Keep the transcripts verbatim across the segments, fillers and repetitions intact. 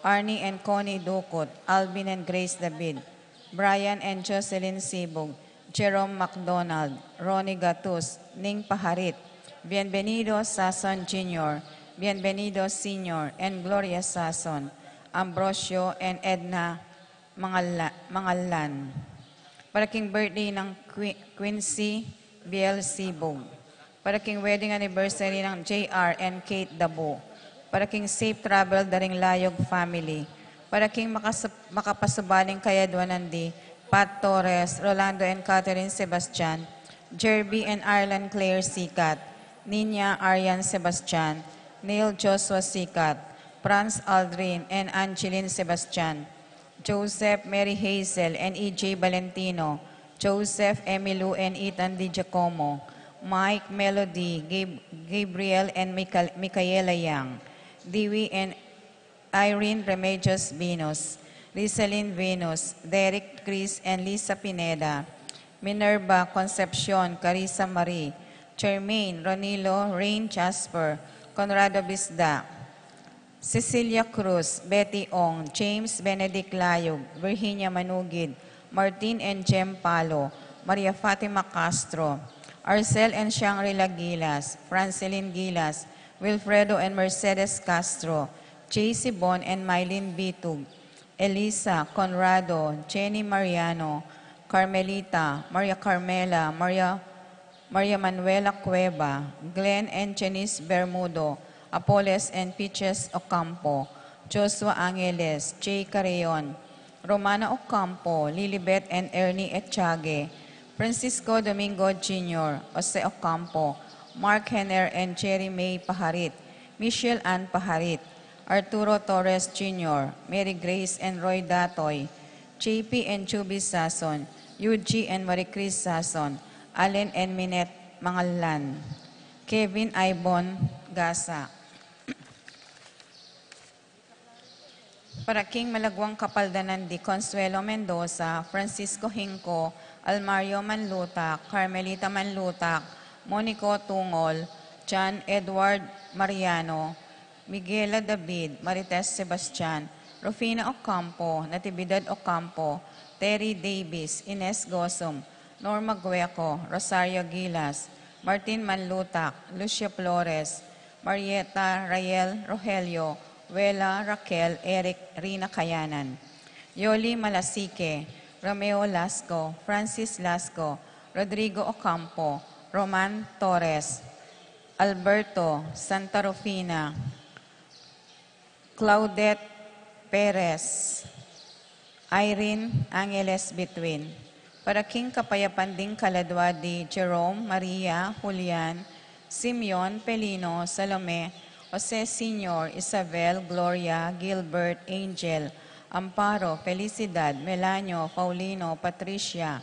Arnie and Connie Ducut, Alvin and Grace David, Brian and Jocelyn Sibug, Jerome McDonald, Ronnie Gatus, Ning Paharit, Bienvenido Sason Junior, Bienvenido Senior, and Gloria Sason, Ambrosio and Edna Mangala-, Mangalan. Para king birthday ng Qui-, Quincy Biel Sibug. Para king wedding anniversary ng J R and Kate Dabu. Para king safe travel da ring Layog family. Para king makas-, makapasubaling kayadwanan di Pat Torres, Rolando and Catherine Sebastian, Jerby and Arlan Claire Sikat, Nina Arian Sebastian, Neil Joshua Sikat, Franz Aldrin and Angeline Sebastian, Joseph, Mary Hazel, and E J Valentino, Joseph, Emilu, and Ethan Di Giacomo, Mike, Melody, Gab-, Gabriel, and Michael-, Michaela Yang, Dewey and Irene Remedios Venus, Rizalyn Venus, Derek, Chris, and Lisa Pineda, Minerva, Concepcion, Carissa Marie, Jermaine, Ronilo, Rain, Jasper, Conrado Bisda, Cecilia Cruz, Betty Ong, James Benedict Layog, Virginia Manugid, Martin and Jem Palo, Maria Fatima Castro, Arcel and Shangri-La Gilas, Francelin Gilas, Wilfredo and Mercedes Castro, J C Bon and Mylene Bitug, Elisa, Conrado, Jenny Mariano, Carmelita, Maria Carmela, Maria Maria Manuela Cueva, Glenn and Janice Bermudo, Apoles and Peaches Ocampo, Joshua Angeles, Jay Carreon, Romana Ocampo, Lilibet and Ernie Echage, Francisco Domingo Junior, Jose Ocampo, Mark Henner and Jerry May Paharit, Michelle Ann Paharit, Arturo Torres Junior, Mary Grace and Roy Datoy, J P and Chubby Sason, Yuji and Marie Chris Sason, Allen and Minette Mangalan, Kevin Ibon Gasa. Para king malagwang kapaldanan di Consuelo Mendoza, Francisco Hinco, Almario Manlutak, Carmelita Manlutak, Monico Tungol, John Edward Mariano, Miguela David, Marites Sebastian, Rufina Ocampo, Natividad Ocampo, Terry Davis, Ines Gosum, Norma Gueco, Rosario Gilas, Martin Manlutak, Lucia Flores, Marieta Rael Rogelio, Wela Raquel Eric Rina Kayanan, Yoli Malasique, Romeo Lasco, Francis Lasco, Rodrigo Ocampo, Roman Torres, Alberto Santa Rufina, Claudette Perez, Irene Angeles Between. Para king kapayapan ding kaladwa di Jerome, Maria, Julian, Simeon, Pelino, Salome, Jose Senior, Isabel, Gloria, Gilbert, Angel, Amparo, Felicidad, Melanio, Paulino, Patricia,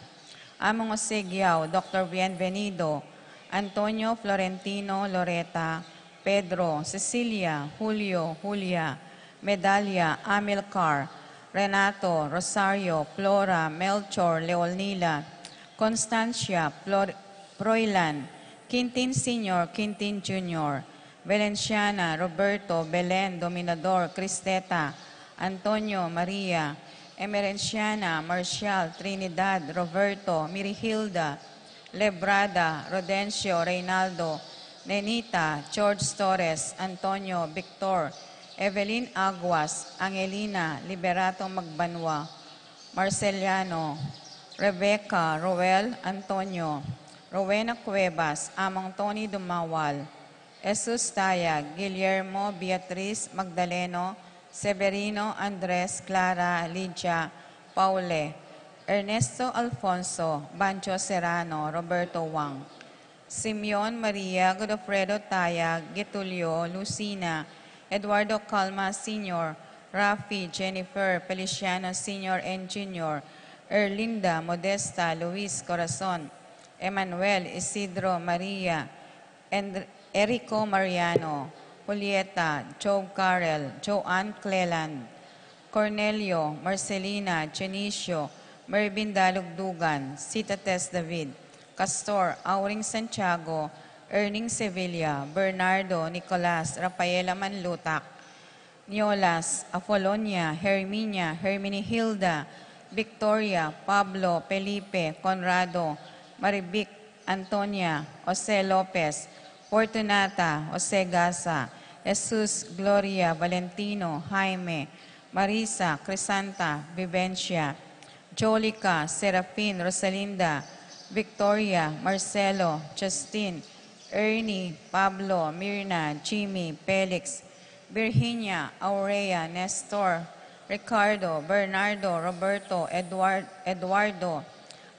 Among Jose Guiao, Doctor Bienvenido, Antonio, Florentino, Loreta, Pedro, Cecilia, Julio, Julia, Medalia, Amilcar, Renato, Rosario, Flora, Melchor, Leonila, Constancia, Flor-, Broilan, Quintin Senior, Quintin Junior, Valenciana, Roberto, Belen, Dominador, Cristeta, Antonio, Maria, Emerenciana, Marcial, Trinidad, Roberto, Mirihilda, Lebrada, Rodencio, Reynaldo, Nenita, George Torres, Antonio, Victor, Evelyn Aguas, Angelina, Liberato Magbanua, Marceliano, Rebecca, Roel, Antonio, Rowena Cuevas, Among Tony Dumawal, Jesus Tayag, Guillermo, Beatriz, Magdaleno, Severino, Andres, Clara, Lydia, Paule, Ernesto Alfonso, Bancho Serrano, Roberto Wang, Simeon, Maria, Godofredo Tayag, Getulio, Lucina, Eduardo Calma Senior, Rafi, Jennifer, Feliciano Senior and Junior, Erlinda, Modesta, Luis, Corazon, Emmanuel, Isidro, Maria, and Erico Mariano, Julieta, Job Carel, Joanne Cleland, Cornelio, Marcelina, Dionisio, Mervin Dalugdugan, Sita Tess David, Castor, Auring Santiago, Erning Sevilla, Bernardo, Nicolas, Rafaela Manlutak, Niolas, Apolonia, Herminia, Herminihilda, Victoria, Pablo, Felipe, Conrado, Marivic, Antonia, Jose Lopez, Fortunata, Jose Gasa, Jesus, Gloria, Valentino, Jaime, Marisa, Crisanta, Vivencia, Jolica, Serafin, Rosalinda, Victoria, Marcelo, Justin, Ernie, Pablo, Mirna, Jimmy, Felix, Virginia, Aurea, Nestor, Ricardo, Bernardo, Roberto, Eduard, Eduardo,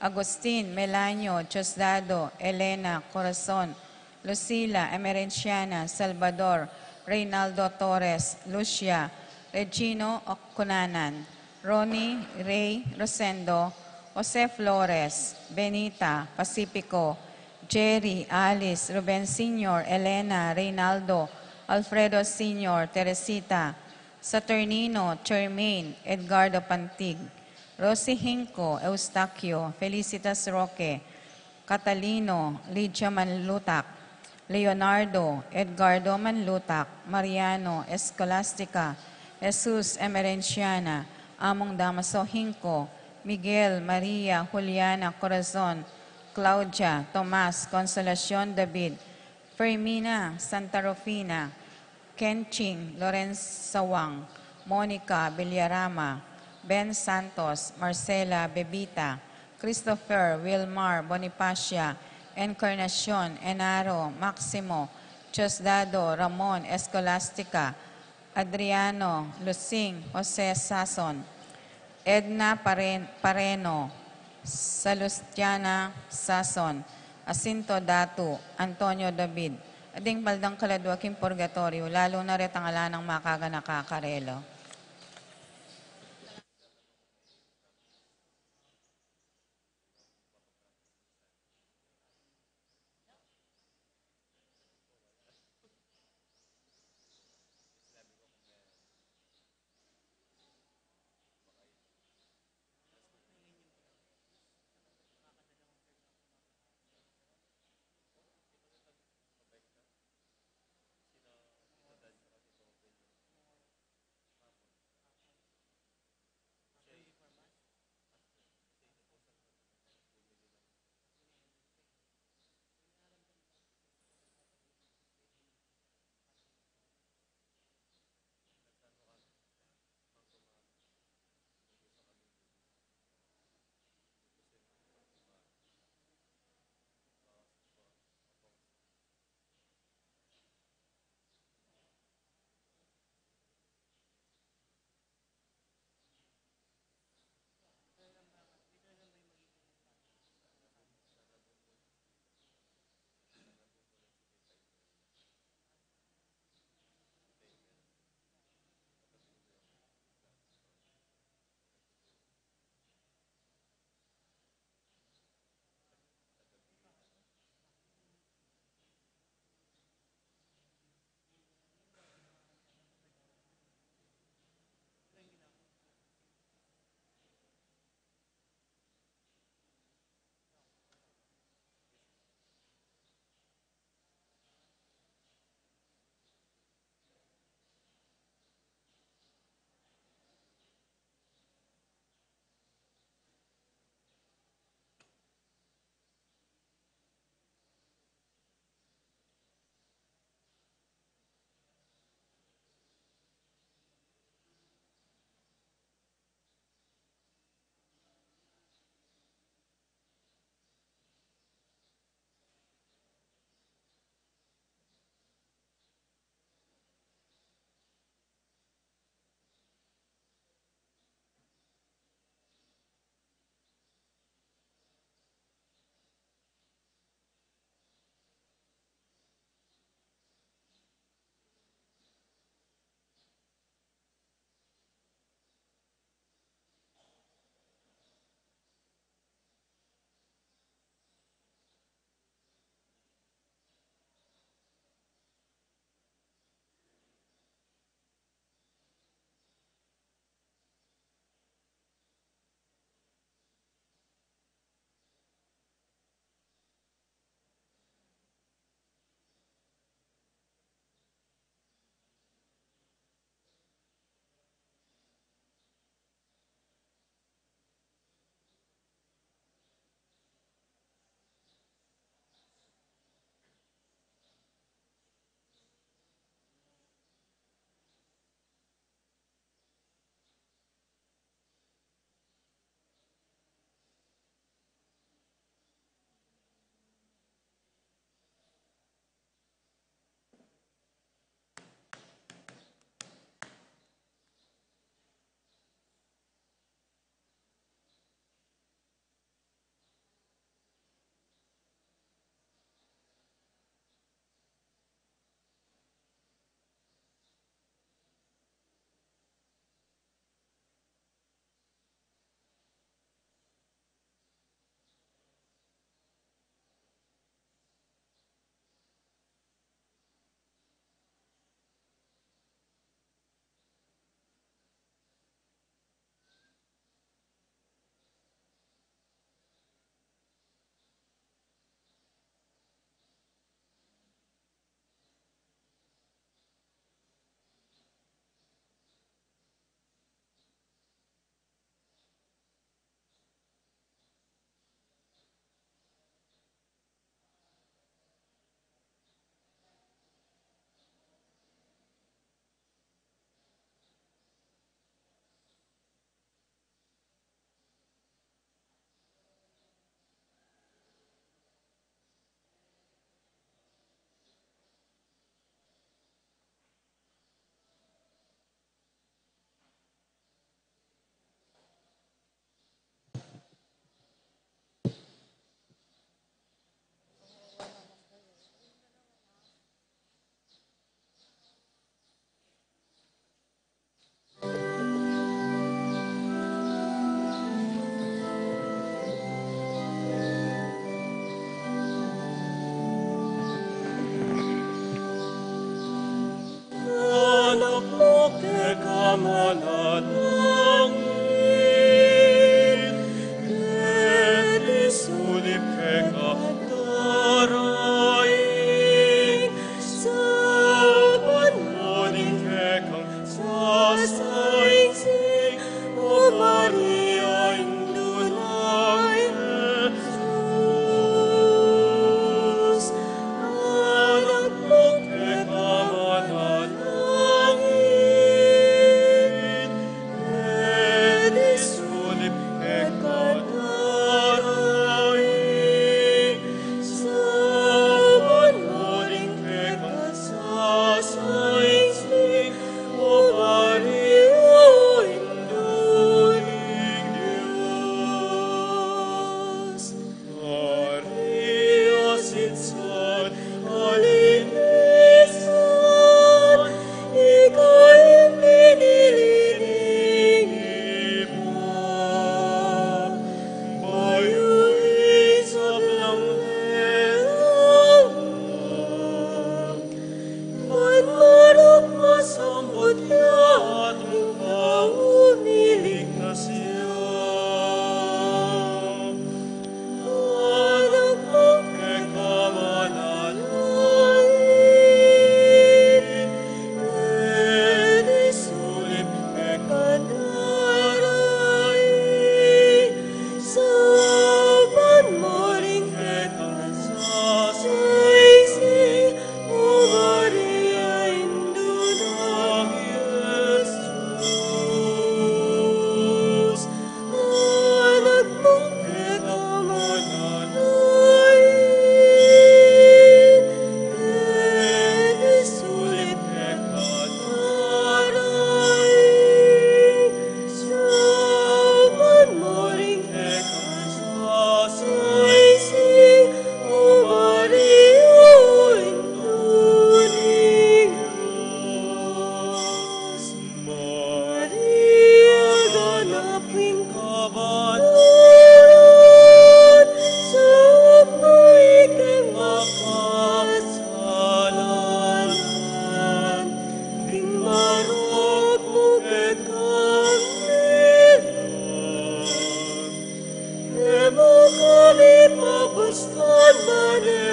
Agustin, Melanio, Diosdado, Elena, Corazon, Lucila, Emerenciana, Salvador, Reynaldo Torres, Lucia, Regino Ocunanan, Ronnie, Rey, Rosendo, Jose Flores, Benita, Pacifico, Jerry, Alice, Ruben Senior, Elena, Reynaldo, Alfredo Senior, Teresita, Saturnino, Charmaine, Edgardo Pantig, Rosie Hinco, Eustaquio, Felicitas Roque, Catalino, Lydia Manlutak, Leonardo, Edgardo Manlutak, Mariano, Escolastica, Jesus, Emerenciana, Among Damaso Hinco, Miguel, Maria, Juliana, Corazon, Claudia, Tomas, Consolacion, David, Fermina, Santa Rufina, Kenching, Lorenza Wang, Monica Villarama, Ben Santos, Marcela Bebita, Christopher, Wilmar, Bonifacia, Encarnacion, Enaro, Maximo, Diosdado, Ramon, Escolastica, Adriano, Lusing, Jose Sason, Edna Paren-, Pareno, Salustiana Sason, Jacinto Datu, Antonio David, a ding baldang kaladwa king purgatoryo, lalu na retang ala nang makaganaka karela.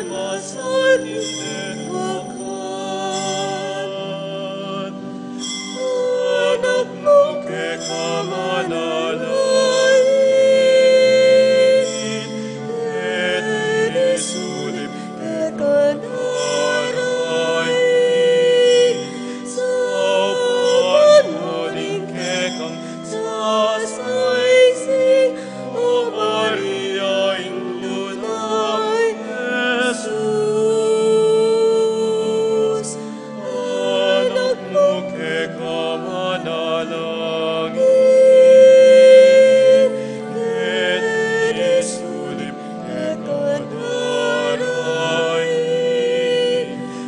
Pasan ing pekakan, anak mu keka manalangin, e di sulip keka darai, saupan mu ding kekang sasaisin, O Maria, Indu nang Jesus, anak mu keka manalangin, e di sulip keka darai,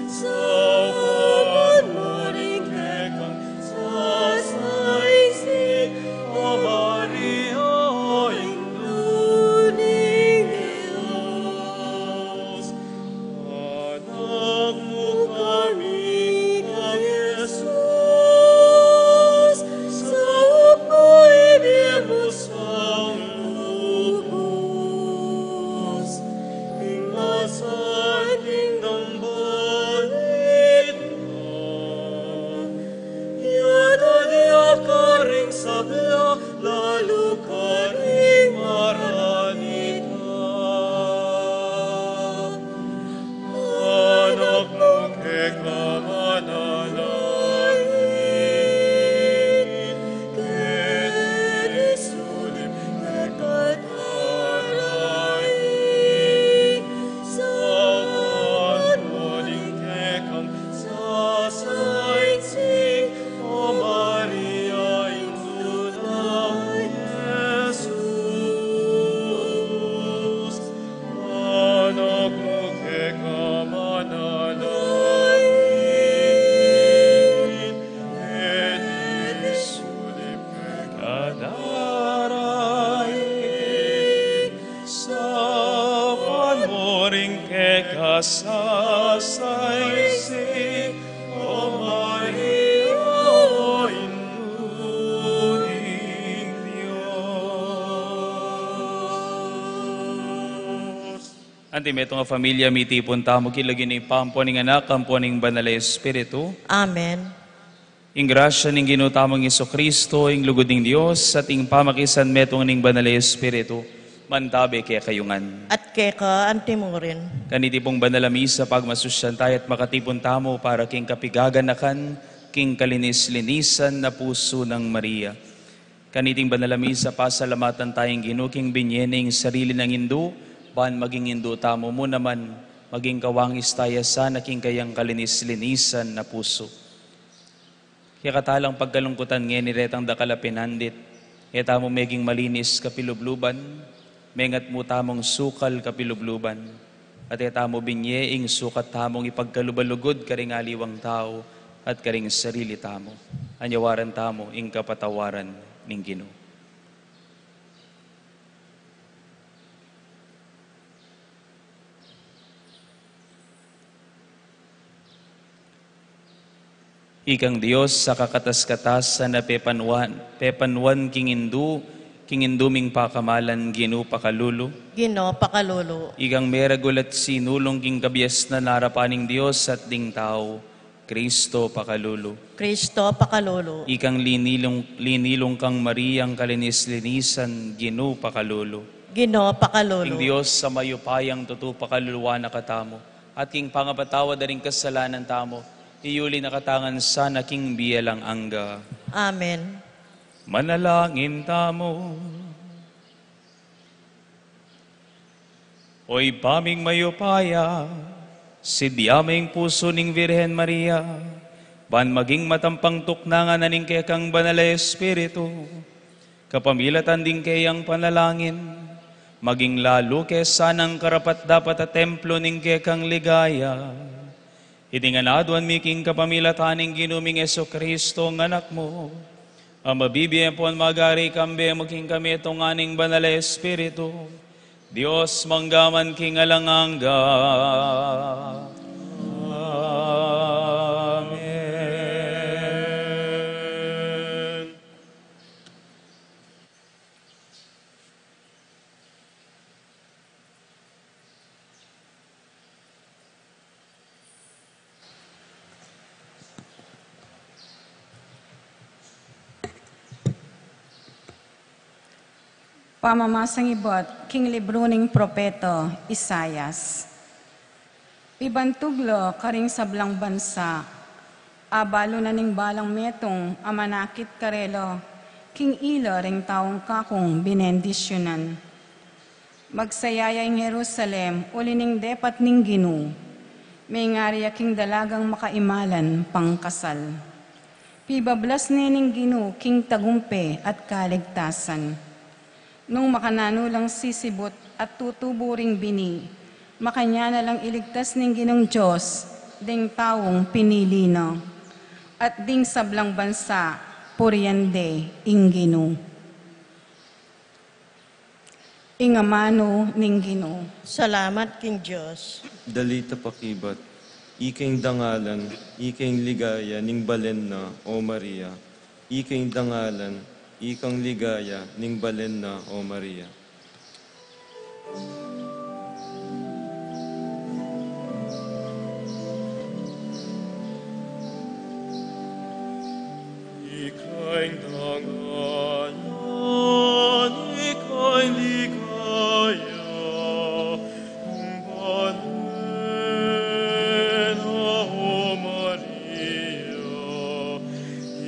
saupan mu ding kekang sasaisin, O Maria, Indu ning Dios, anak mu keka Jesus, saup mu ing bie mu sa lubus, ing masanting nang balita. Iyatas ya karing sabla, lalu karing mararani. Anak mu keka manalangin, e di sulip keka darai, saupan mu ding kekang sasaisin, O Maria, Indu nang Jesus, anak mu keka manalangin, e di sulip keka darai, saupan mu ding kekang sasaisin, O Maria, Indu ning Dios. Anti metung a familia, mitipun tamu king lagyu ning Ibpa, ampo ning Anak, ampo ning Banal a Espiritu. Amen. Ing grasya ning Ginu tamung Jesucristo, ing lugud ning Dios, at ing pamakisan metung ning Banal a Espiritu, mantabe kekayu ngan. At keka antimurin. Kaniti pung banal a misa, pagmasusyan tamu at makatipun tamu para king kapigaganakan king kalinis-linisan a pusu nang Maria. Kaniting banal a misa, pasalamatan taya ing Ginu king binye ne ing sarili nang Indu, ban maging indu tamu mu naman, maging kawangis taya sana king kayang kalinis-linisan a pusu. Kekatalang pagkalungkutan ngeni retang dakal a pinandit, e tamu meging malinis kapilubluban, mengat mu tamung sukal kapilubluban, at e tamu binye ing sukat tamung ipagkalub a lugud karing aliwang tau at karing sarili tamu. Anyawaran tamu ing kapatawaran ning Ginu. Ikang Dios a kakatas-katasan a pepanuan, pepanuan king indu, king indu ming pakamalan, Ginu pakalulu. Ginu pakalulu. Ikang meragul at sinulung king kabiasnan arapan ning Dios at ding tau, Kristo pakalulu. Kristo pakalulu. Ikang linilung, linilung kang Mariang kalinis-linisan, Ginu pakalulu. Ginu pakalulu. Ing Dios a mayupayang tutu pakaluluan na katamu, at king pangapatawad da ring kasalanan tamu, iyuli na katamu ngan sana king bie alang angga. Amen. Manalangin tamu. O Ibpa ming mayupaya, sidya me ing pusu ning Virgen Maria, ban maging matampang tuknangan na ning kekang Banal a Espiritu, kapamilatan ding keyang panalangin, maging lalu ke sanang karapat-dapat a templo ning kekang ligaya. Iti ngan aduan mi king kapamilatan ning Ginu ming Jesucristo, ing Anak mu, a mabibie ampon magari kambe mu king kametungan ning Banal a Espiritu, Dios mangga man king alang angga. Amen. Pamamasang ibat king libru ning propeta Isaias. Ibantug la karing sablang bansa, abalu na ning balang metung a manakit karela, king ila ring taung kakung binendisyunan. Magsaya ya ing Jerusalem uli ning depat ning Ginu, mengari ya king dalagang makaimalan pangkasal. Pibablas ne ning Ginu king tagumpe at kaligtasan. Nung makananu lang sisibut at tutubu ring bini, makanyan na lang iligtas ning Ginung Dios ding taung pinili na. At ding sablang bansa, purian de ing Ginu. Ing amanu ning Ginu. Salamat king Dios. Dalita pakibat. Ika ing dangalan, ika ing ligaya ning balen na, o Maria. Ika ing dangalan, ika ing ligaya ning balen na, o Maria. Ika ing dangalan, ika ing ligaya, ning balen na, o Maria.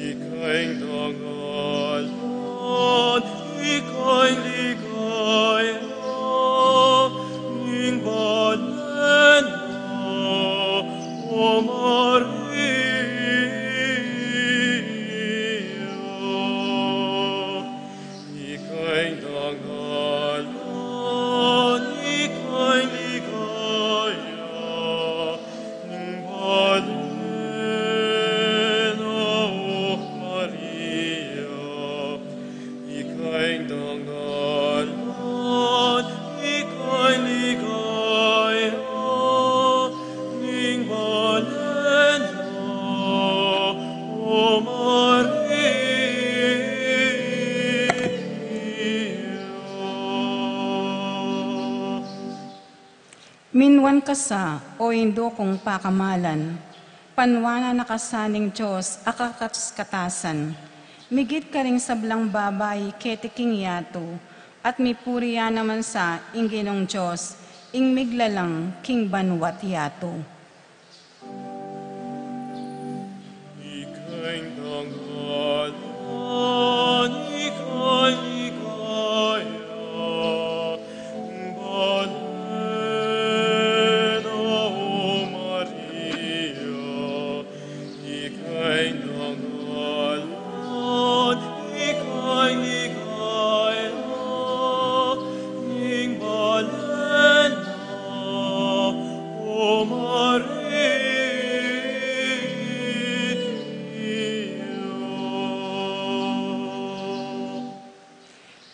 Ika ing dangalan, ika ing ligaya, ning balen na, o Maria. Ika ing dangalan, ika ing ligaya, ning balen na, o Maria. Ika ing dangalan, ika ing ligaya, ning balen na, o Maria. Minuan ka sa, o Indu kung pakamalan, panuanan na ka sa ning Dios a kakaskatasan. Migit karing sablang babai keti king yatu, at mipuri ya naman sa ing Ginung Dios, ing miglalang king banua't yatu. Ika ing dangalan, ika ing ligaya, ning balen na, o Maria. Ika ing dangalan, ika ing ligaya, ning balen na, o Maria.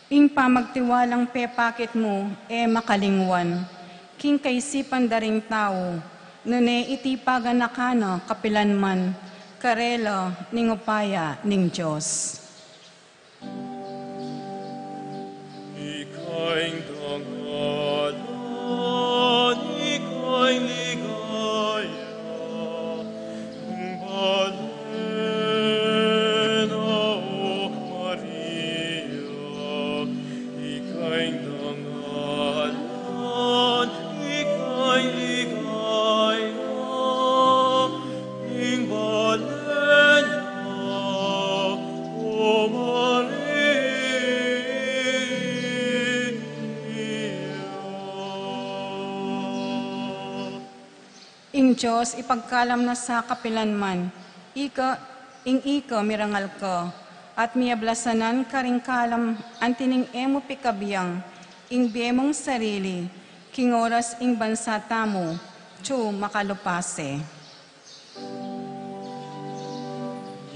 Ing pamagtiwalang pepakit mu e makalingwan king kaisipan da ring tau, nune iti paganaka na kapilanman karela ning upaya ning Dios. Ika ing dangalan, ika ing ligaya, ning balen na, o Maria. Ika ing dangalan, ika ing ligaya, ning balen na, o Maria. Ing Dios ipagkalam na sa kapilanman, ika, ing ika mirangal ka, at miablasanan karing kalam anti ning e mu pikabiang ing bie mung sarili, king oras ing bansa tamu atyu makalupase.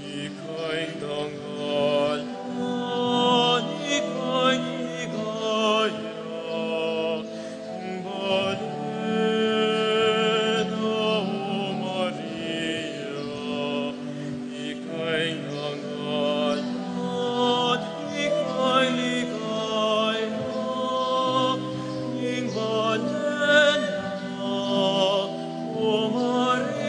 Ika ing dangalan, ika ing ligaya, ning balen na, o Maria. Ika ing dangalan, ika ing ligaya, ning balen na, o Maria.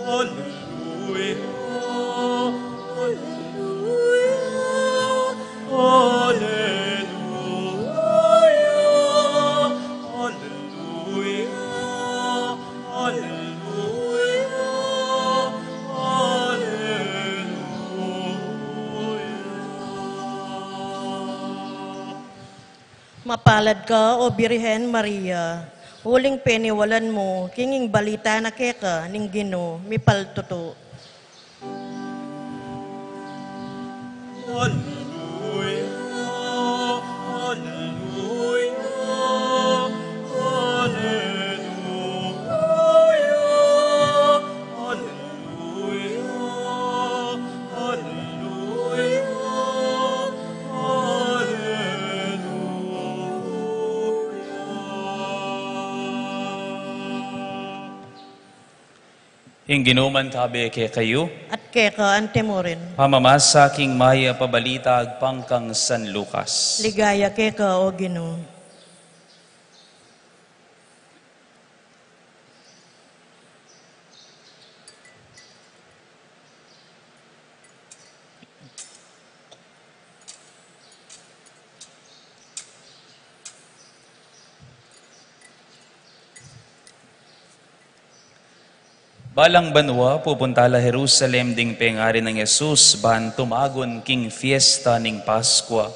Alleluia, alleluia, alleluia, alleluia, alleluia, alleluia. Mapalad ka, O Birhen Maria, uling peniwalan mu king ing balita na keka ning Ginu mipaltutu. Alleluia, alleluia, alleluia, alleluia, alleluia, alleluia. Ing Ginu mantabe kekayu. At keka antimurin. Pamamasa king mayap a balita agpang kang San Lucas. Ligaya keka, O Ginu. Balang banua, pupunta la Jerusalem ding pengari nang Jesus ban tumagun king fiesta ning Paskua.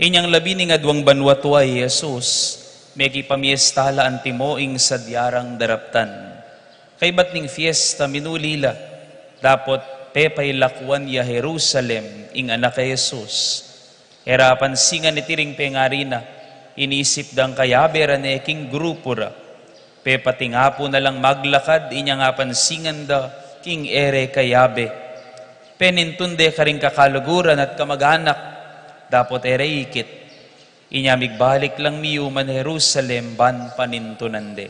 Inyang labi ning aduang banua tua i Jesus, mekipamiesta la antimo ing sadya rang daraptan. Kaybat ning fiesta, minuli la, dapot pepailakuan ya Jerusalem ing anak a Jesus. E ra pansingan iti ring pengari na, inisip dang kayabe ra ne king grupu ra. Pepatingapu na lang maglakad, inyang apansingan da king e re kayabe. Penintun de karing kakaluguran at kamaganak, dapot e re ikit. Inya migbalik lang miyuman Jerusalem ban panintunan de.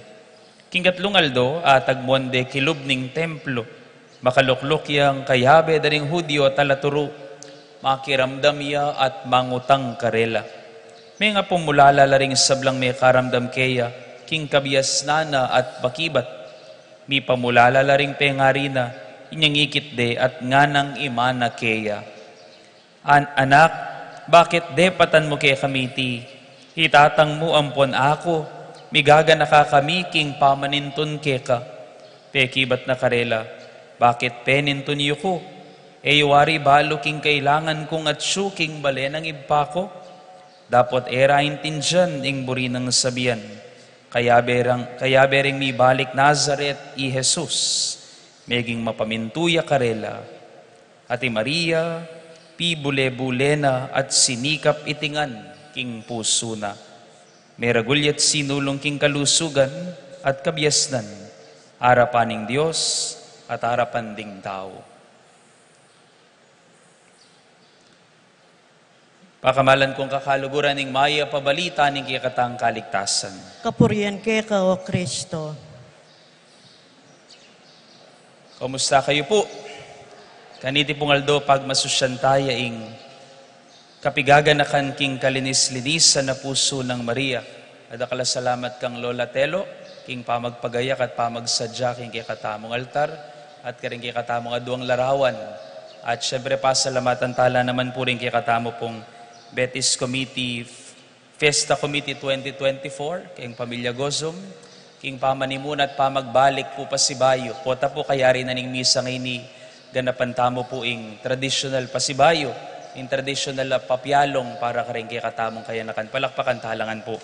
King katlung aldo, atagmuan de kilub ning templo. Makalukluk yang kayabe da ring Judio at alaturu, makiramdam ya at mangutang karela. Menga pamulala la ring sablang mekaramdam keya king kabiasnan na at bakibat. Mipamulala la ring pengari na, inyang ikit de at nganang imana keya. An-, anak, bakit depatan mu kekami iti? I tatang mu ampon aku, migaganaka kami king pamanintun keka. Pekibat na karela, bakit penintun yu ku? E yu wari balu king kailangan kung atsu king bale nang ibpa ku? Dapot e ra aintindian ing buri nang sabian. Kayabe rang, kayabe ring mibalik Nazaret i Jesus, meging mapamintu ya karela. At i Maria, pibule-bule na at sinikap iti ngan king pusu na. Meragul ya't sinulung king kalusugan at kabiasnan, arapan ning Dios at arapan ding tau. Pakamalan kung kakaluguran ing mayap a balita ning kekatang kaligtasan. Kapurian keka, O Kristo. Kumusta kayu pu? Kaniti pung aldo pagmasusyan taya ing kapigaganakan king kalinis-linisan a pusu nang Maria. Dakal a salamat kang Lola Telo, king pamagpagayak at pamagsadya king kekatamung altar, at karing kekatamung aduang larawan. At syempre, pasalamatan tala naman pu ring kekatamu pung Betis Committee, Fiesta Committee twenty twenty-four, king pamilya Gozum, king pamanimuna at pamagbalik pu pasibayu. Pota pu kayari na ning misa ngeni, ganapan tamu pu ing tradisyonal pasibayu, ing tradisyonal a papyalung para karing kekatamung kayanakan. Palakpakan tala ngan pu.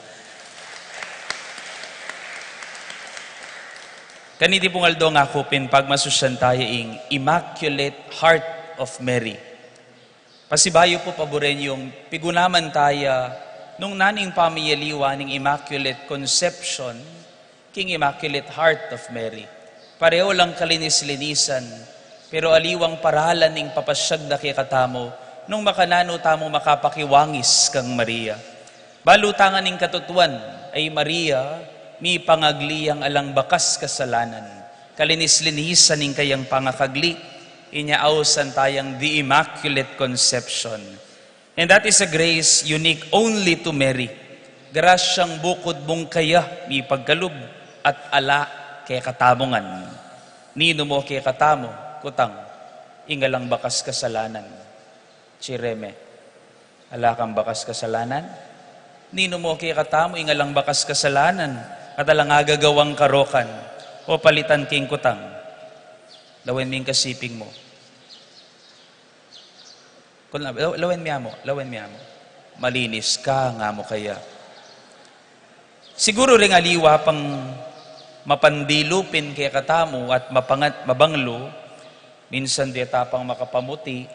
Kaniti pung aldo nga ku pin pagmasusyan taya ing Immaculate Heart of Mary. Pasibayu pu, paburen yung pigunaman taya nung naning pamiyaliwa ning Immaculate Conception king Immaculate Heart of Mary. Pareho lang kalinis-linisan, pero aliwang paralan ing papasyag da kekatamu nung makananu tamu makapakiwangis kang Maria. Balu tang ing katutuan, ay Maria, mipangagli yang alang bakas kasalanan. Kalinis-linisan ing kayang pangakagli, inya ausan tayang the Immaculate Conception. And that is a grace unique only to Mary. Grasyang bukud mung kaya mipagkalub at ala kekatamu ngan. Ninu mo kekatamu, kutang, ing alang bakas kasalanan? Chireme, ala kang bakas kasalanan? Ninu mo kekatamu, ing alang bakas kasalanan, at alang agagawang karokan, o palitan king kutang? Lawen ming kasiping mu. Kun la-, law-, lawen mi amu, lawen mi amu. Malinis ka, nga mu kaya. Siguru ring aliwa pang mapandilu pin kekatamu at mapangat mabanglu, minsan deta pang makapamuti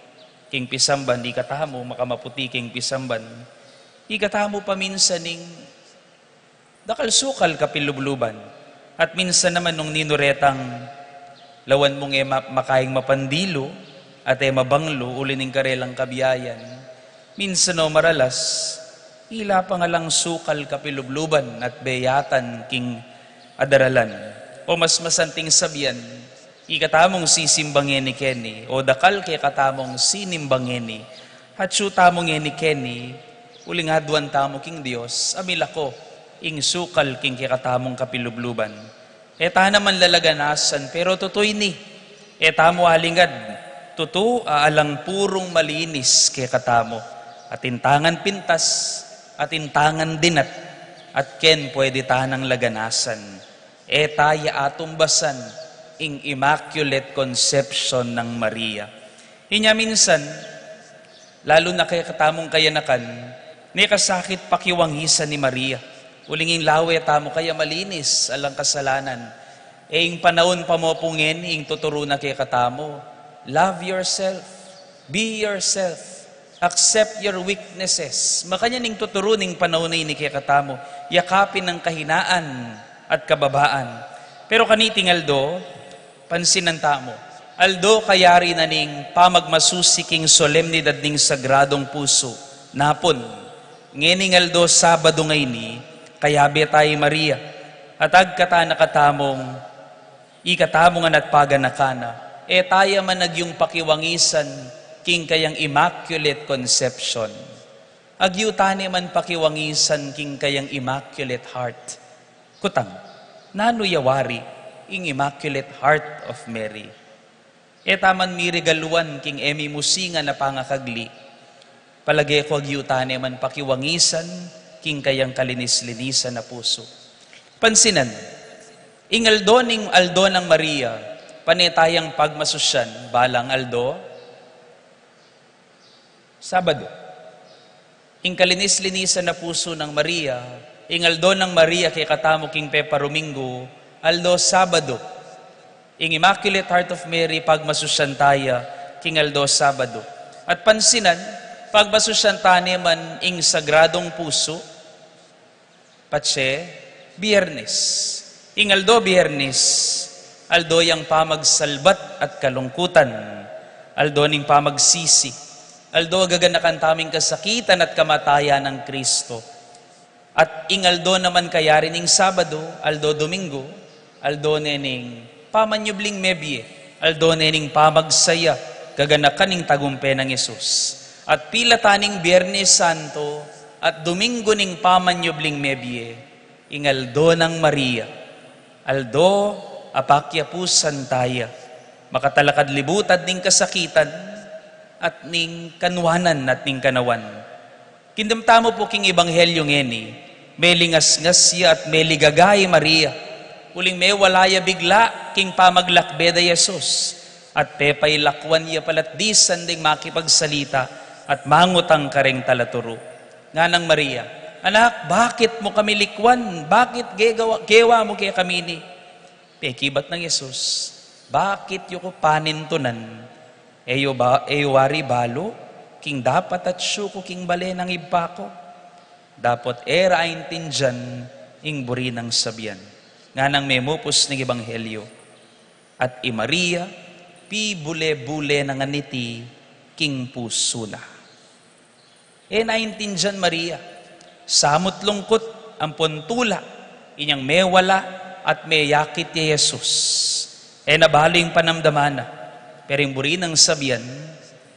king pisamban, ikatamu makamaputi king pisamban, ikatamu pa minsan ing dakal sukal kapilubluban. At minsan naman nung ninu retang lawan mung e ma-, makaing mapandilu at e mabanglu uli ning karelang kabiayan, minsan o maralas, ila pang alang sukal kapilubluban at beyatan king adaralan. O mas masanting sabian, ikatamung sisimbang ngeni keni, o dakal kekatamung sinimbang ngeni, atsu tamung ngeni keni, uling aduan tamu king Dios a milako ing sukal king kekatamung kapilubluban. E ta naman lalaganasan, pero tutu ini, e tamu alingad, tutu a alang purung malinis kekatamu, atin tangan pintas, atin tangan dinat, at ken pwede tanang laganasan. E ta ya atumbasan ing Immaculate Conception nang Maria. Inya minsan, lalu na kekatamung kayanakan, ne kasakit pakiwangisan i Maria. Uling ing lawe tamu kaya malinis, alang kasalanan. E ing panaun pa mu pu ngeni ing tuturu na kekatamu, love yourself, be yourself, accept your weaknesses. Makanyan ing tuturu ning panaun a ini kekatamu, yakapin ang kahinaan at kababaan. Pero kaniting aldo, pansinan tamu, aldo kayari na ning pamagmasusi king solemnidad ning Sagradong Pusu. Napun, ngening aldo Sabado ngeni, kayabe ta i Maria, at agkatan na katamung, ikatamung anat paganakana, e ta ya man agyung pakiwangisan king kayang Immaculate Conception. Agyu ta ne man pakiwangisan king kayang Immaculate Heart. Kutang, nanu ya wari ing Immaculate Heart of Mary? E ta man mirigaluan king e mi musingan a pangakagli. Palage ku agyu ta ne man pakiwangisan king kayang kalinis-linisan a pusu. Pansinan, ing aldo ning aldo nang Maria, pane tayang pagmasusyan, balang aldo, Sabado. Ing kalinis-linisan a pusu nang Maria, ing aldo nang Maria kekatamu king peparuminggu, aldo Sabado. Ing Immaculate Heart of Mary, pagmasusyan ta ya king aldo Sabado. At pansinan, pagmasusyan ta ne man ing Sagradong Pusu, patse Biernes. Ing aldo Biernes, aldo yang pamagsalbat at kalungkutan, aldo ning pamagsisi, aldo gaganakan taming kasakitan at kamatayan nang Kristo. At ing aldo naman kayari ning Sabado, aldo Domingo, aldo ne ning pamanyubling mebie, aldo ne ning pamagsaya, gaganakan ning tagumpe nang Jesus. At pila ta ning Biernes Santo at Domingo ning pamanyubling mebie, ing aldo nang Maria, aldo a pakyapusan ta ya, makatalakad libutad ning kasakitan at ning kanuanan at ning kanawan. Kindam tamu pu king Ebanghelyo ngeni, melingasngas ya at meligaga i Maria, uling mewala ya bigla king pamaglakbe da Jesus, at pepailakwan ya palatdisan ding makipagsalita at mangutang kareng talaturu. Nganang Maria, "Anak, bakit mu kami likwan? Bakit gegawa, gewa mu kekami ini?" Pekibat nang Jesus, "Bakit yu ku panintunan? E yu ba, e yu wari balu king dapat atsu ku king bale nang Ibpa ku?" Dapot e ra aintindian ing buri nang sabian. Nganang memupus ning Ebanghelyo, at i Maria, pibule-bule na ngan iti king pusu na. E naintindian Maria, samut lungkut ampon tula inyang mewala at meyakit ya Jesus. E na balu ing panamdaman na, pero ing buri nang sabian,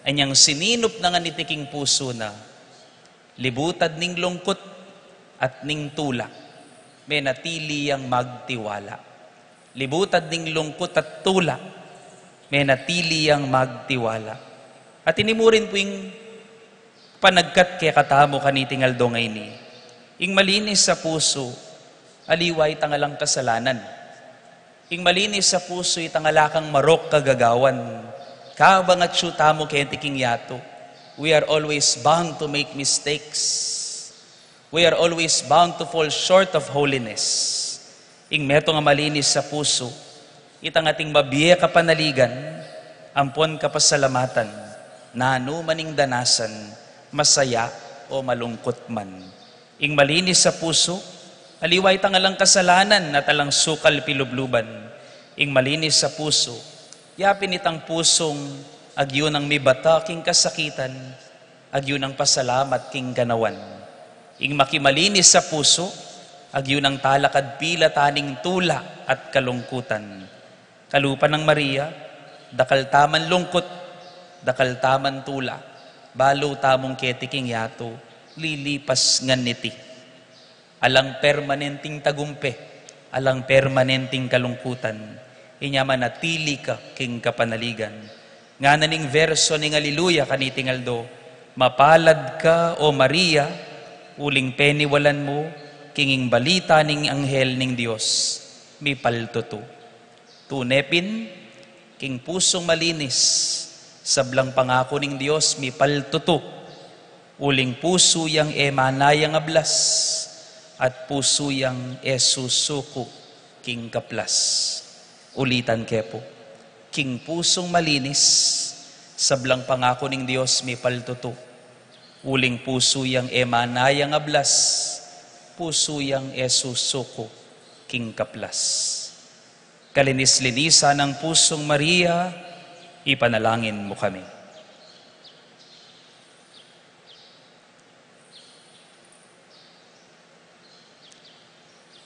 inyang sininup na ngan iti king pusu na, libutad ning lungkut at ning tula, menatili yang magtiwala. Libutad ning lungkut at tula, menatili yang magtiwala. At ini mu rin pu ing panagkat kekatamu kaniting aldo ngeni. Ing malinis a pusu, aliwa itang alang kasalanan. Ing malinis a pusu, itang ala kang marok kagagawan. Kabang atyu tamu keti king yatu, we are always bound to make mistakes. We are always bound to fall short of holiness. Ing metung a malinis a pusu, itang ating mabie kapanaligan, ampon kapasalamatan, nanu man ing danasan, masaya o malungkut man. Ing malinis a pusu, aliwa itang alang kasalanan at alang sukal pilubluban. Ing malinis a pusu, yapin itang pusung agyu nang mibata king kasakitan, agyu nang pasalamat king ganawan. Ing makimalinis a pusu, agyu nang talakad pilat aning tula at kalungkutan. Kalupa nang Maria, dakal taman lungkut, dakal taman tula, balu tamung keti king yatu, lilipas ngan iti. Alang permanenteng tagumpe, alang permanenteng kalungkutan, inya manatili ka king kapanaligan. Ngana ning verso ning Aleluya kaniting aldo, mapalad ka, O Maria, uling peniwalan mu, king ing balita ning anghel ning Dios, mipaltutu. Tune pin, king pusung malinis, sablang pangaku ning Dios mipaltutu, uling pusu yang e manayang ablas, at pusu yang e susuku king kaplas. Ulitan ke pu, king pusung malinis, sablang pangaku ning Dios mipaltutu, uling pusu yang e manayang ablas, pusu yang e susuku king kaplas. Kalinis-linisan nang pusung Maria, ipanalangin mu kami.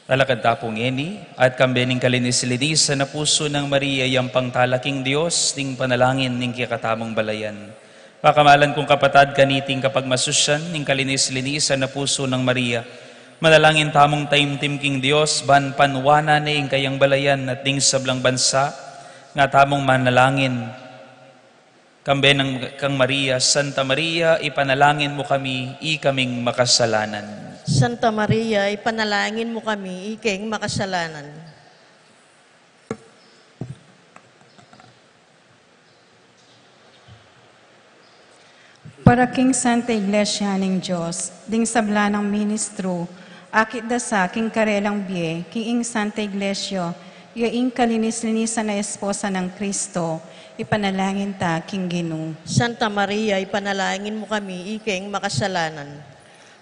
Talakad ta pu ngeni, at kambe ning kalinis-linisan a pusu nang Maria, yampang tala king Dios, ning panalangin ning kekatamung balayan. Pakamalan kung kapatad, kaniting kapagmasusyan ning kalinis-linisan a pusu nang Maria, manalangin tamung taimtim king Dios, ban panuanan ne ing kayang balayan at ding sablang bansa, nga tamung manalangin. Kambe nang kang Maria, Santa Maria, ipanalangin mu kami, ikaming makasalanan. Santa Maria, ipanalangin mu kami, ikeng makasalanan. Para king Santa Iglesia ning Dios, ding sabla nang ministru, akit da sa king karelang bie, king ing Santa Iglesia, ya ing kalinis-linisan a esposa nang Kristo, ipanalangin ta king Ginu. Santa Maria, ipanalangin mu kami, ikeng makasalanan.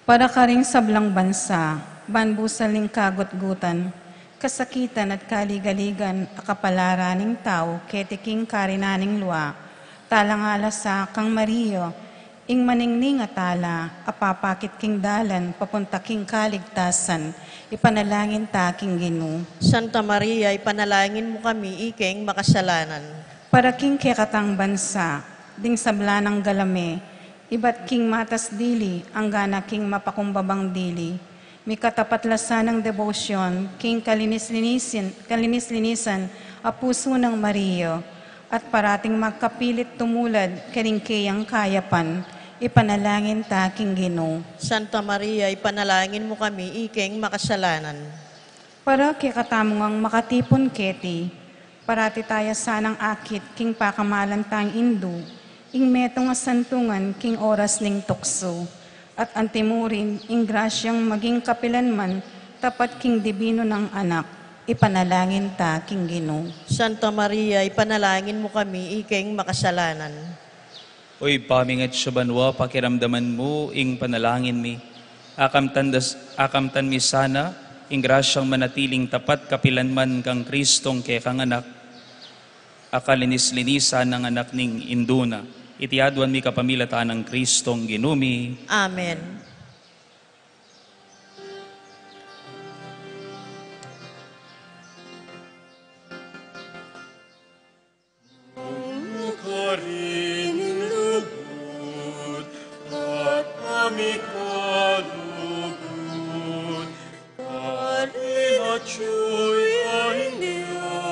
Para karing sablang bansa, ban busal ning kagutgutan, kasakitan at kaligaligan a kapalaran ning tau keti king karinan ning lua, talangala sa kang Maria, ing maningning a tala, a papakit king dalan papunta king kaligtasan, ipanalangin ta king Ginu. Santa Maria, ipanalangin mu kami, ikeng makasalanan. Para king kekatang bansa, ding sabla nang galame, ibat king matas dili, anggana king mapakumbabang dili. Mikatapat la sanang debosyon, king kalinis-linisin, kalinis-linisan a pusu nang Maria, at parating magkapilit tumulad, karing keyang kayapan, ipanalangin ta king Ginu. Santa Maria, ipanalangin mu kami, ikeng makasalanan. Para kekatamu ngang makatipun keti, parati taya sanang akit king pakamalan tang Indu, ing metung a santungan king oras ning tuksu, at antimurin ing grasyang maging kapilanman tapat king dibinu nang Anak, ipanalangin ta king Ginu. Santa Maria, ipanalangin mu kami, ikeng makasalanan. O Ibpa mi, king atsu ka banua, pakiramdaman mu ing panalangin mi. Akamtan das-, akamtan mi sana ing grasyang manatiling tapat kapilanman kang Kristong kekang Anak, a kalinis-linisan nang anak ning Indu na. Iti aduan mi kapamilatan nang Kristong Ginu mi. Amen. Karin lugud, at pamikalugud, karin atsu ya Indu.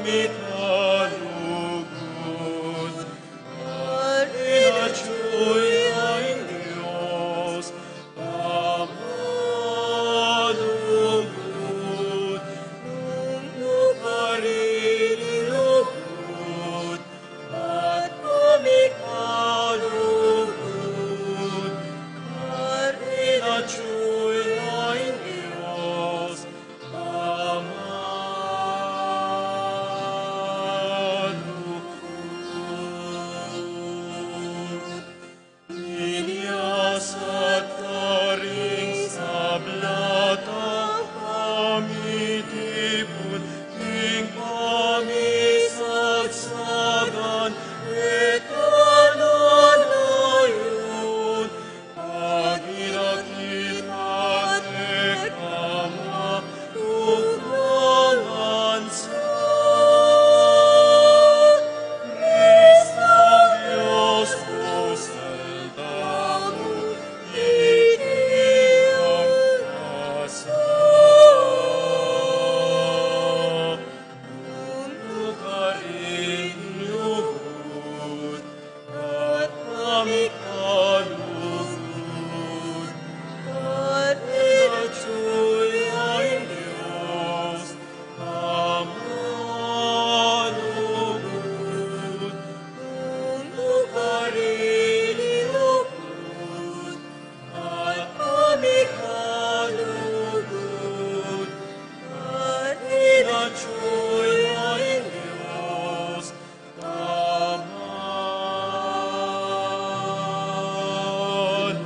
mikalugud. Karin atyu ya ing Dios, Ama lugud, nung nu karin i lugud, at pamikalugud, karin atyu ya ing Dios, Ama lugud. Inyasat karing sabla tang pamitipun, king pamisagsagan, e ta lalayun, pagidakit ka kekang manukalan sa Kristo Dios pusal tamu, iti ang kasa. Nung nu karin i lugud, at pamikalugud, karin atyu ya ing Dios, Ama lugud, nung nu karin i lugud, at pamikalugud, karin atyu ya ing Dios, Ama lugud.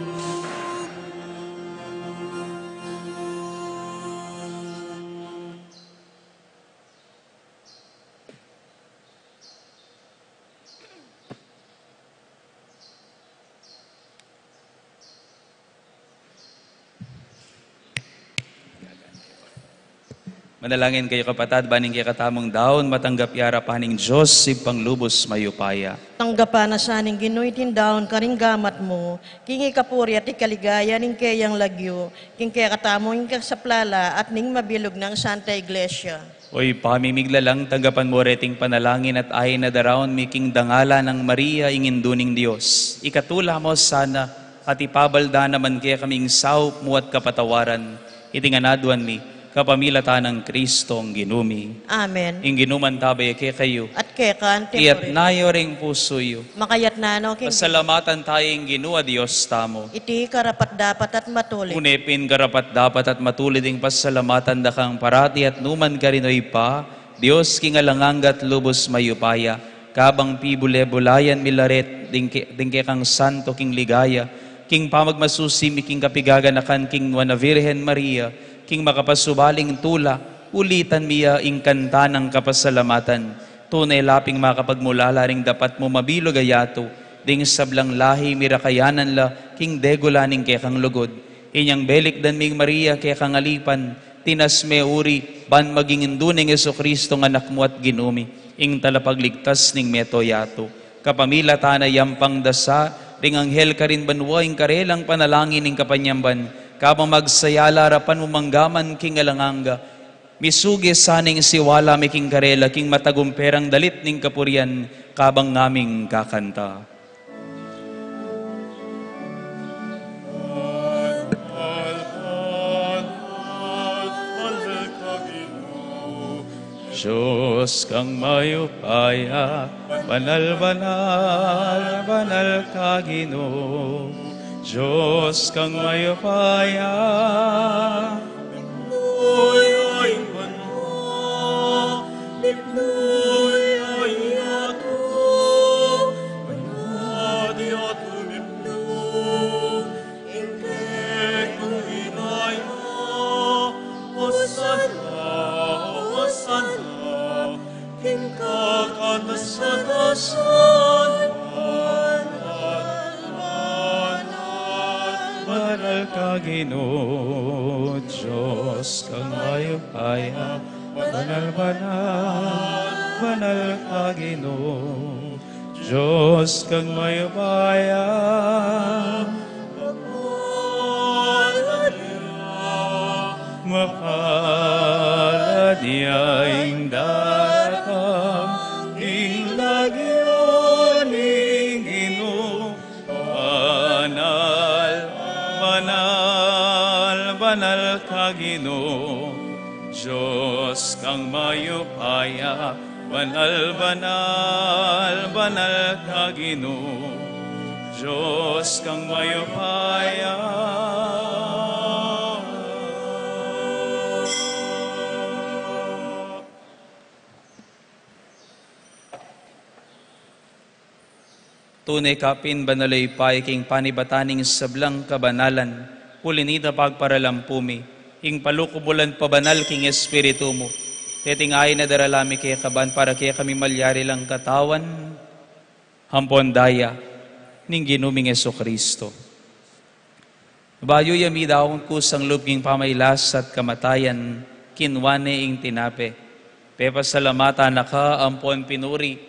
Manalangin kayu, kapatad, ban ing kekatamung daun matanggap ya arapan ning Dios Ibpang lubus mayupaya. Tanggapan na sa ning Ginu iting daun karing gamat mu, king ikapuri at ikaligaya ning keyang lagyu, king kekatamung ing kasaplalan at ning mabilug nang Santa Iglesia. O Ibpa mi miglalang, tanggapan mu reting panalangin at ain na daraun mi king dangalan nang Maria, ing Indu ning Dios. Ikatula mu sana at ipabalda naman kekami ing saup mu at kapatawaran. Iti ngan aduan mi kapamilatan nang Kristong Ginu mi. Amen. Ing Ginu mantabe ya kekayu. At keka antimurin. Iyatas yu ring pusu yu. Makayatna no king Pasalamatan tamu ing Ginu a Dios tamu. Iti karapat-dapat at matulid. Une pin karapat-dapat at matulid ing pasalamatan da kang parati at nukarin man, O Ibpa, Dios king alang angga at lubus mayupaya, kabang pibule-bulayan mi la ret ding ke-, ding kekang santo king ligaya, king pamagmasusi mi king kapigaganakan king Nuan a Virgen Maria, king makapasubaling tula, ulitan mi ya ing kanta nang kapasalamatan. Tune la ping makapagmulala ring dapat mu mabilug a yatu, ding sablang lahi mi ra kayanan la king degula ning kekang lugud. Inyang belikdan ming Maria kekang alipan, tinas me uri, ban maging indu ning Jesucristo a Anak mu at Ginu mi, ing talapagligtas ning meto yatu. Kapamilatan na yang pangdasa ring anghel karin banua ing karelang panalangin ning kapanyamban, kabang magsaya la arapan mu mangga man king alang angga. Misugi sana ing siwala mi king karela, king matagumpe rang dalit ning kapurian, kabang ngaming kakanta. Dios kang mayupaya, banal, banal, banal ka Ginu. Dios kang mayupaya. Mipnu ya ing banua, mipnu ya ing yatu, banua at yatu mipnu king kekang ligaya. Hosanna, Hosanna king kataas-taasan. Banal, banal, banal ka Ginu. Dios kang mayupaya, banal, banal, banal ka Ginu. Dios kang mayupaya. Mapalad ya, mapalad ya ing daraun Dios kang mayupaya, banal, banal, banal ka, Ginu. Dios kang mayupaya. Tune ka pin banal a yupaya king panibatan ning sablang kabanalan, uli na nita pagparalampu mi ing palukubulan pabanal king Espiritu mu. Deting ain a darala mi keka ban para kekami malyari lang katawan ampon daya ning Ginu ming Jesucristo. Bayu ya midaun kusang lub king pamailas at kamatayan, kinua ne ing tinape, pepasalamatan na ka ampon pinuri,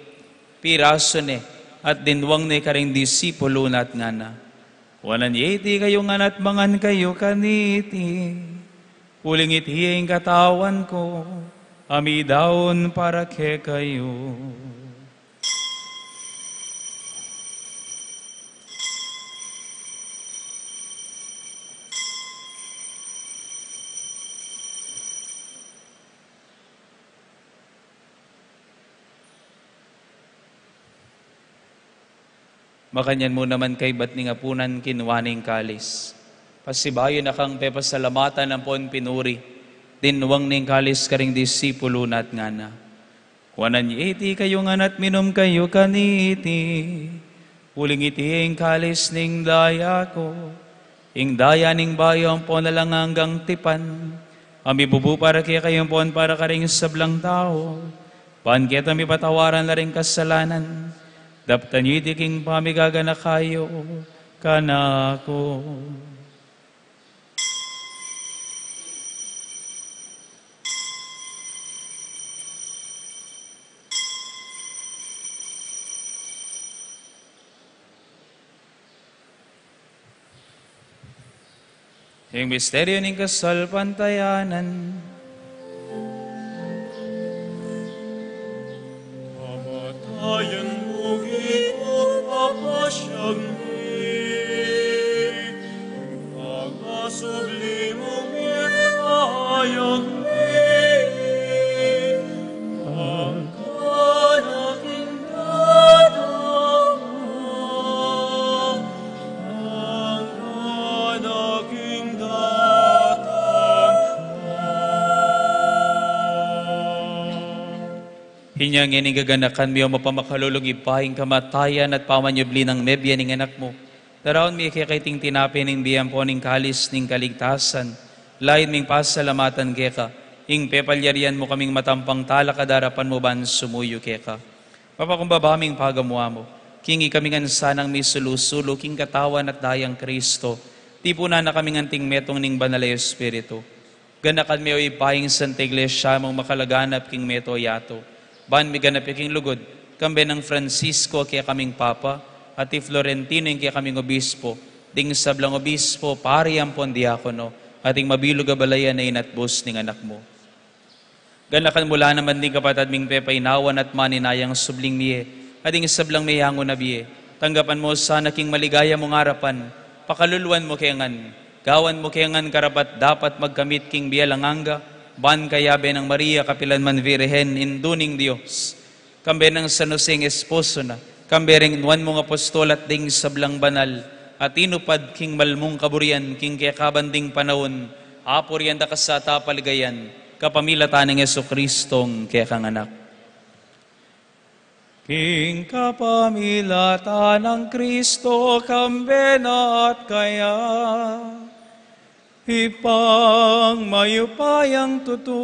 pirasu ne at dinwang ne karing disipulu na at ngana: Kuanan ye iti kayu ngan at mangan kayu kaniti, uling iti ing katawan ku a midaun para kekayu. Makanyan mu naman kaybat ning apunan, kinua ne ing kalis, pasibayu na kang pepasalamatan ampon pinuri, dinwang ne ing kalis karing disipulu na at ngana: Kuanan ye iti kayu ngan at minum kayu kaniti, uling iti ing kalis ning daya ku, ing daya ning bayu ampon alang anggang tipan, a mibubu para kekayu ampon para karing sablang tau, ban keta mipatawaran la ring kasalanan. Daptan yu iti king pamigaganaka yu kanaku. Ing misteryu ning kasalpantayanan. Kamatayan mu, Ginu, papasyag mi, ing pagasubli mu, mirayag mi, pagkanaking tatang, pagkanaking tatang. Inya ngeni gaganakan mi, o mapamakalulung Ibpa, ing kamatayan at pamanyubli nang mebie ning Anak mu. Daraun mi keka iting tinape ning bie ampon ing kalis ning kaligtasan. Lalu ming pasalamatan keka ing pepalyarian mu kaming matampang talakad king arapan mu ban sumuyu keka. Mapakumbaba ming pagamuan mu king ikami ngan sanang misulu-sulu king katawan at dayang Kristo, tipunan na kaming anting metung ning Banal a Espiritu. Ganakan me, o Ibpa, ing Santa Iglesia mung makalaganap king mabilug a yatu, ban miganap ya king lugud, kambe nang Francisco a kekaming Papa, at i Florentino ing kekaming Obispo, ding sablang obispo, pari ampon diakono, at ing mabilug a balayan a inatbus ning Anak mu. Ganakan mu la naman ding kapatad ming pepainawan at maninayang subling mie, at ding sablang meyangu na bie. Tanggapan mu sana king maligaya mung arapan, pakaluluan mu ke ngan, gawan mu ke ngan karapat-dapat magkamit king bie alang angga, ban kayabe nang Maria, kapilan man Virgen, Indu ning Dios, kambe nang San Jose ing esposo na, kambe ring nuan mung apostol at ding sablang banal a tinupad king banal mung kaburian king kekaban ding panaun, apurian da ka sa at apaligayan, kapamilatan nang Jesucristong kekang Anak. King kapamilatan nang Kristo, kambe na at kaya, Ibpang mayupayang tutu,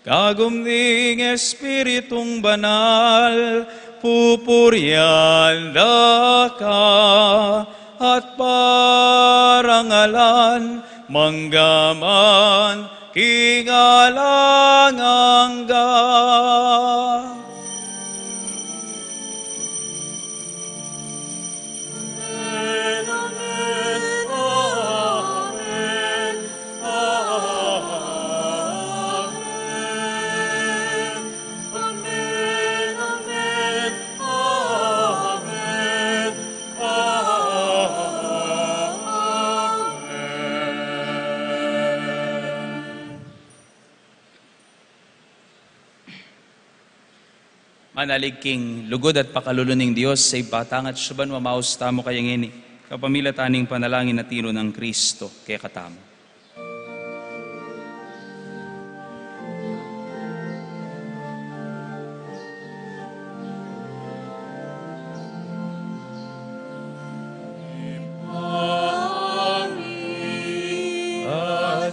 kagum ning Espiritung Banal, pupurian da ka at parangalan, mangga man king alang angga. Manalig king lugud at pakalulu ning Dios sa Ibpa tang atsu banua, maus tamu kaya ngeni, kapamilatan ning panalangin a tinu nang Kristo kekatamu.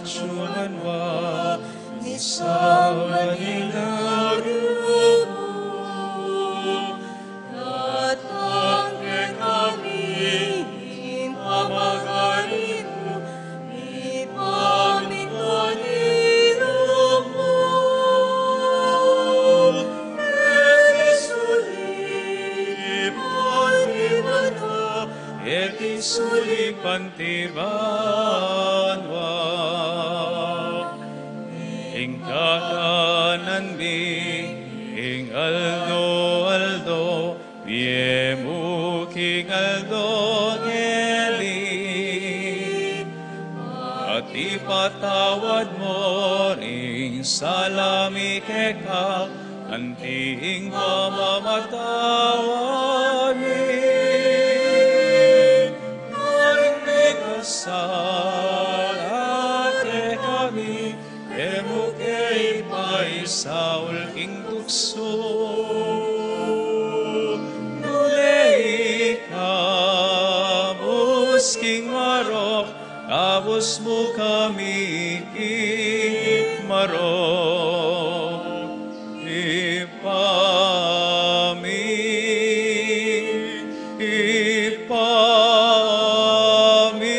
Atsu banua, misamban ing lagyu mu, datang kekami ing pamagari mu, mipamintuan ing lub mu, keti sulip anti banua, keti sulip anti banua. Ing kakanan mi king aldo-aldo, ibie mu king aldo ngeni, at ipatawad mu ring sala mi keka, anti ing pamamatawad mi karing mikasala kekami, e mu ke ipaisaul king tuksu, nune ikabus king marok, kabus mu kami king marok. Ibpa mi, Ibpa mi.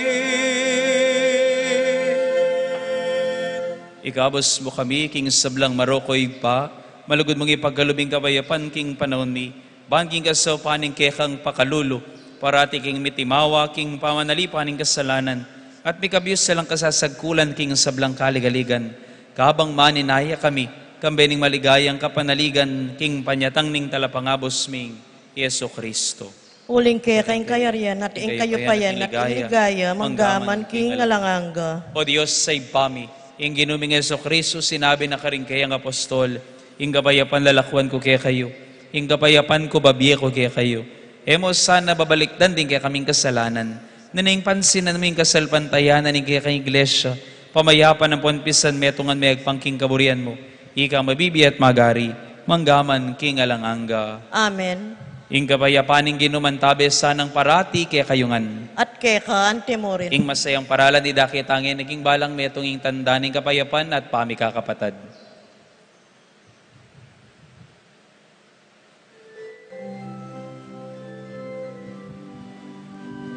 Ikabus mu kami king sablang marok, O Ibpa, malugud mung ipagkalub ing kapayapan king panaun mi, ban king kasaupan ning kekang pakalulu, parati kaming mitimawa king pamanalipan ning kasalanan, at mikabius alang kasasagkulan king sablang kaligaligan, kabang maninaya kami kambe ning maligayang kapanaligan king panyatang ning Talapangabus ming Jesucristo. Uling keka ing kayarian, at ing kayupayan, at ing ligaya, manggaman king alang angga. O Dios a Ibpa mi, ing Ginu ming Jesucristo sinabi na karing kayang apostol, ing kapayapan lalakwan ku kekayu, ing kapayapan ku babie ku kekayu. E mu sana babalikdan ding kekaming kasalanan, nune ing pansinan mu ing kasalpantayanan ning kekang Iglesia, pamayapan ampon pisan metungan me agpang king kaburian mu. Ika mabibie at magari, manggaman king alang angga. Amen. Ing kapayapan ning Ginu mantabe sanang parati kekayu ngan. At keka anti murin. Ing masayang paralan idakit tamu ngeni king balang metung, ing tanda ning kapayapan at pamikakapatad.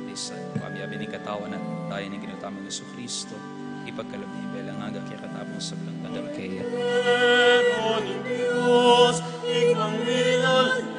Tisan, pamiabe ning katawan at daya ning Ginu tamung Jesucristo, ipagkalub ning bie alang angga kekatamu at king sablang taga keya. Kordero ning Dios, ikang milalang.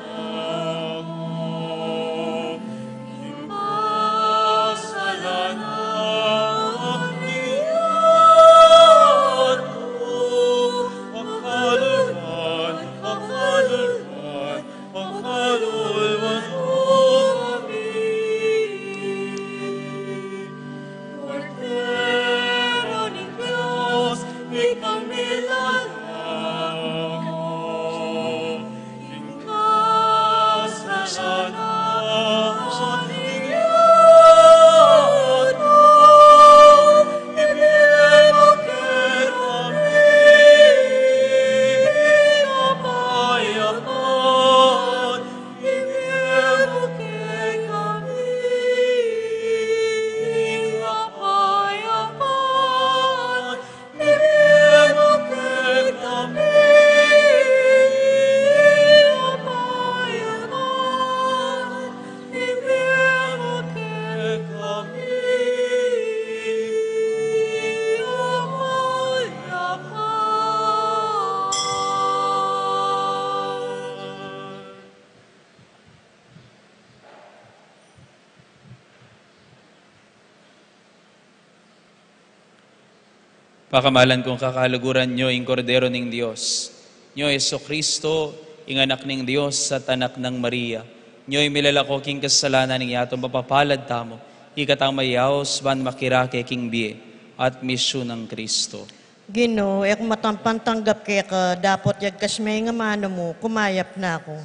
Pakamalan kung kakaluguran, nyo ing Kordero ning Dios. Nyo i Jesucristo, ing Anak ning Dios at Anak nang Maria. Nyo i milalako king kasalanan ning yatu, mapapalad tamu. Ikatang mayaus ban makirake king bie at misyu nang Kristo. Ginu, e ku matampan tanggap keka dapot yagkas me ing amanu mu, kumayap na ku.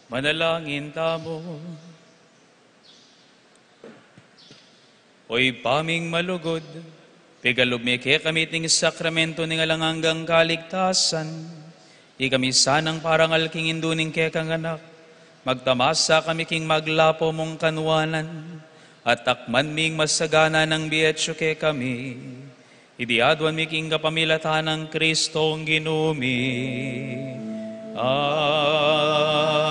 Manalangin tamu. O Ibpa ming malugud, pigalub me kekami king sakramentu ning alang anggang kaligtasan. Ikami sanang parangal king indu ning kekang Anak, magtamasa kami king maglapu mung kanwanan, at takman ming masagana nang bie atyu kekami. Iti aduan mi king kapamilatan nang Kristong Ginu mi. Amen.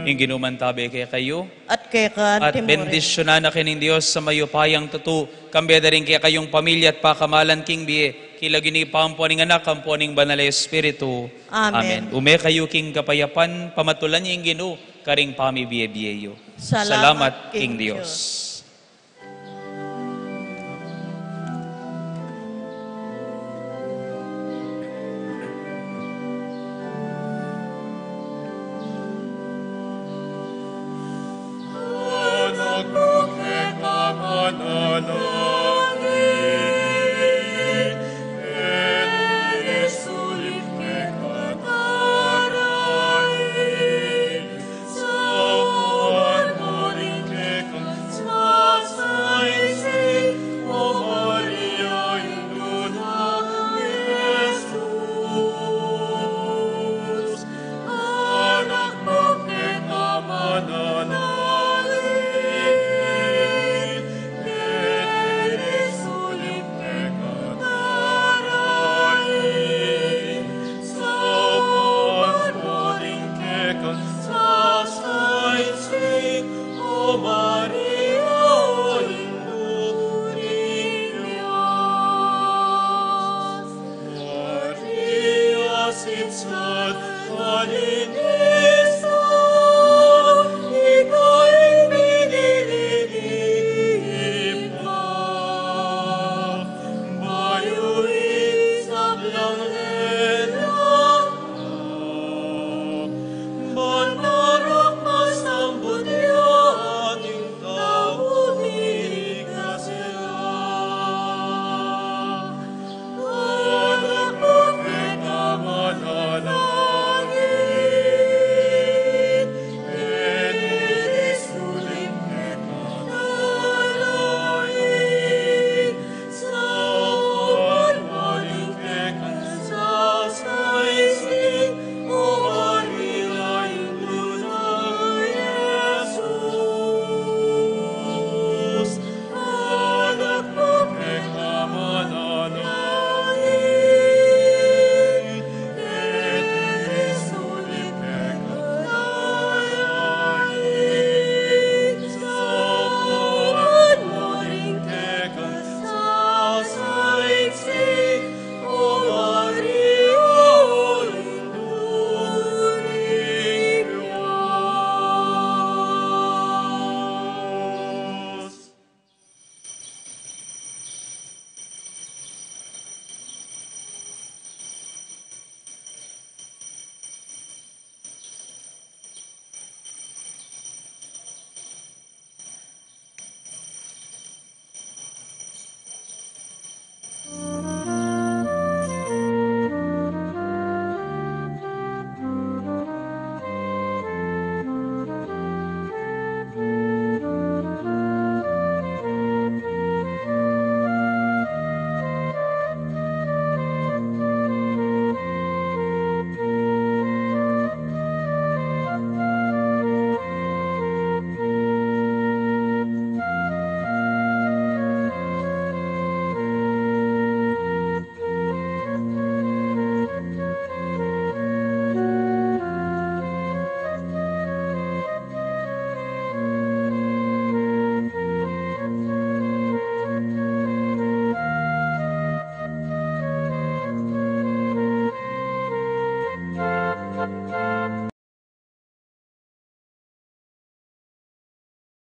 Ing Ginu mantabe kekayu. At keka naman. Bendisyunan na kayu ning Dios a mayupayang tutu, kambe da ring kekayung pamilya at pakamalan king bie, king lagyu ning Ibpa, ampo ning Anak, ampo ning Banal a Espiritu. Amen. Amen. Ume kayu king kapayapan, pamatulan yu ing Ginu karing pamibie-bie yu. Salamat king Dios.